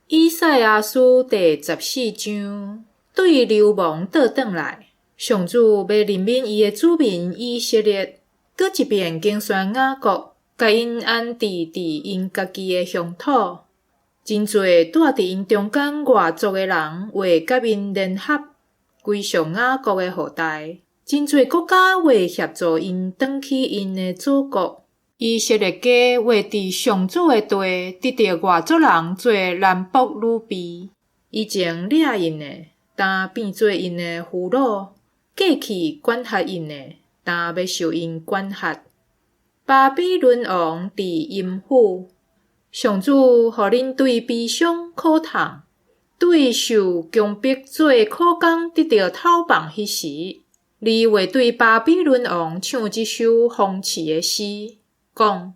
以賽亞書第十四章，對流亡倒轉來，上主欲憐憫伊的子民以色列，閣一遍揀選雅各，共𪜶安置佇𪜶家己的鄉土。真濟蹛佇𪜶中間外族的人會佮𪜶聯合，歸屬雅各的後代。真濟國家會協助𪜶轉去𪜶的祖國。以色列家會佇上主的地得著外族人做男僕女婢。以前掠𪜶的，今變做𪜶的俘虜；過去管轄𪜶的，今欲受𪜶管轄。巴比倫王佇陰府，上主予恁對悲傷苦痛，對受強迫做苦工得著頭夢彼時，你會對巴比倫王唱這首諷刺的詩，講：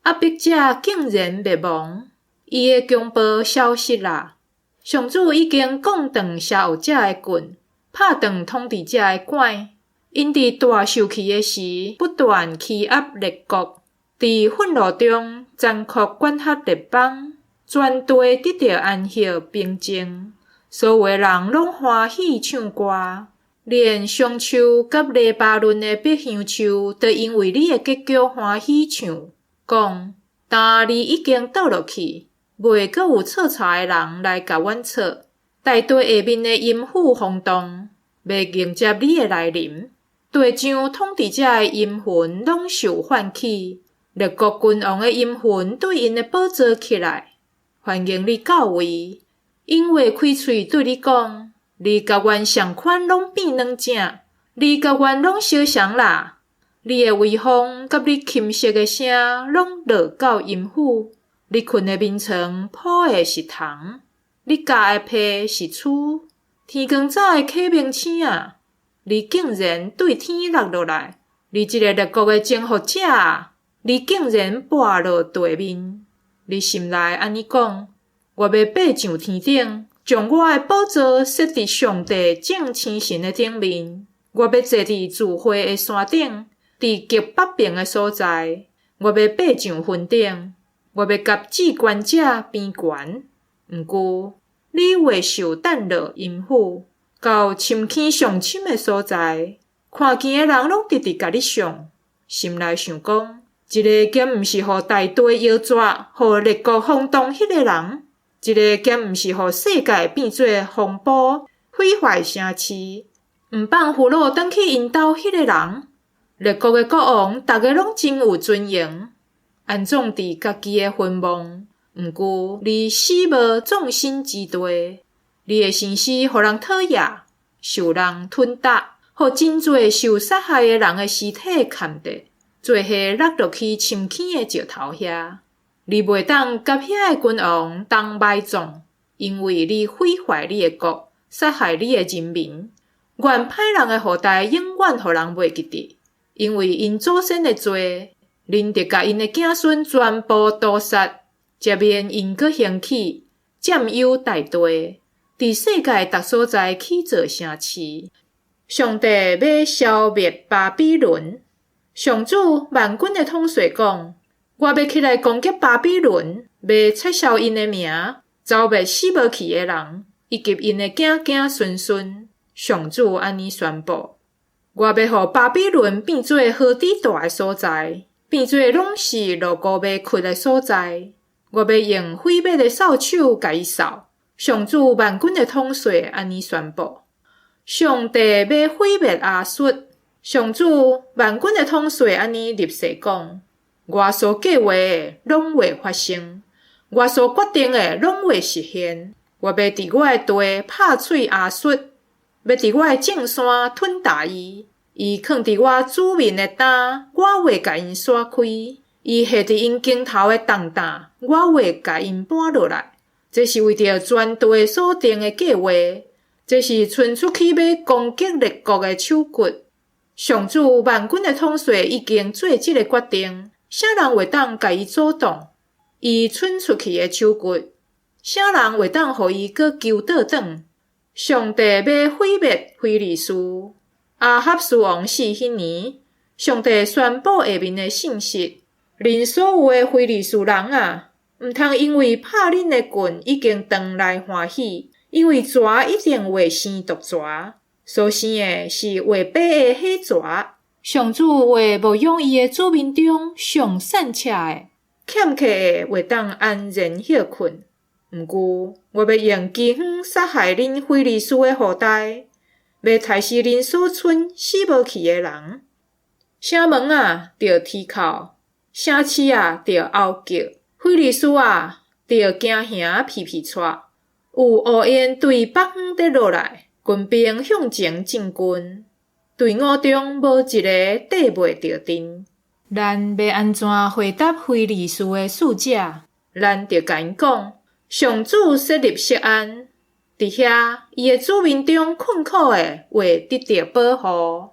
壓迫者竟然滅亡，伊的強暴消失啦！上主已經摃斷邪惡者的棍，拍斷統治者的拐。𪜶佇大受氣的時，不斷欺壓列國，佇憤怒中殘酷管轄列邦，全地得著安息平靜，所有的人攏歡喜唱歌，連松樹佮黎巴嫩的白楊樹，都因為你的結局歡喜唱，講：今你已經倒落去，袂閣有搓柴的人來共阮搓。大地下面的陰府轟動，欲迎接你的來臨。地上統治者的陰魂攏受喚起，列國君王的陰魂對𪜶的寶座起來，歡迎你到位。𪜶會開喙對你講：你佮阮仝款攏變軟正，你佮阮攏相像啦。你的威風佮你琴瑟的聲攏落到陰府。你睏的眠床鋪的是銅，你蓋的被是蛆。天光早的啟明星啊！你竟然對天落落來！你這个列國的征服者啊！你竟然跋落地面！你心內按呢講：我欲爬上天頂，將我的寶座設佇上帝眾星辰的頂面。我欲坐佇聚會的山頂，佇極北爿的所在。我欲爬上雲頂，我欲佮至懸者比懸。毋過，你會受擲落陰府，到深坑上深的所在，看見的人攏直直共你笑，心內想講：這个敢毋是予大地搖逝、予列國轟動彼个人？這个敢毋是予世界變做荒埔、毀壞城市，毋放俘虜轉去𪜶兜彼个人？列國的國王，逐个攏真有尊榮，安葬佇家己的墳墓。毋過，你死無葬身之地。你的身屍予人討厭，受人吞踏，予真濟受殺害的人的屍體崁著，做伙落落去深坑的石頭遐。你袂當佮遐的君王同埋葬，因為你毀壞你的國，殺害你的人民。願歹人的後代永遠予人袂記得，因為𪜶祖先的罪，恁著共𪜶的子孫全部屠殺，才免𪜶閣興起，佔有大地。佇世界逐所在起造城市。上帝欲消滅巴比倫。上主萬軍的統帥講：我欲起來攻擊巴比倫，欲撤銷𪜶的名，剿滅死無去的人，以及𪜶的子子孫孫。上主按呢宣布：我欲予巴比倫變做河堤大的所在，變做攏是蘆菇麥窟的所在。我欲用毀滅的掃帚共伊掃。上主萬軍的統帥按呢宣布：上帝欲毀滅亞述。上主萬軍的統帥按呢立誓講：我所計畫的攏會發生，我所決定的攏會實現。我欲佇我的地拍碎亞述，欲佇我的眾山吞踏伊。伊囥佇我子民的擔，我會共𪜶徙開；伊下佇𪜶肩頭的重擔，我會共𪜶搬落來。這是為著全地所定的計畫，這是伸出去欲攻擊列國的手骨。上主萬軍的統帥已經做這个決定，啥人會當共伊阻擋？伊伸出去的手骨，啥人會當予伊閣揪倒轉？上帝欲毀滅非利士。亞哈斯王死彼年，上帝宣布下面的信息：恁所有的非利士人啊！毋通因為拍恁的棍已經長來歡喜，因為蛇一定會生毒蛇，所生的是會爬的火蛇。上主會牧養伊的子民中上散赤的，欠客的會當安然歇睏。毋過，我欲用饑荒殺害恁非利士的後代，欲刣死恁所賰死無去的人。城門啊，著啼哭；城市啊，著哀叫；非利士啊，著驚嚇皮皮掣。有烏煙對北方佇落來，軍兵向前進軍，隊伍中無一个綴袂著陣。咱欲按怎回答非利士的使者？咱著共𪜶講：上主設立錫安，佇遐伊的子民中困苦的會得著保護。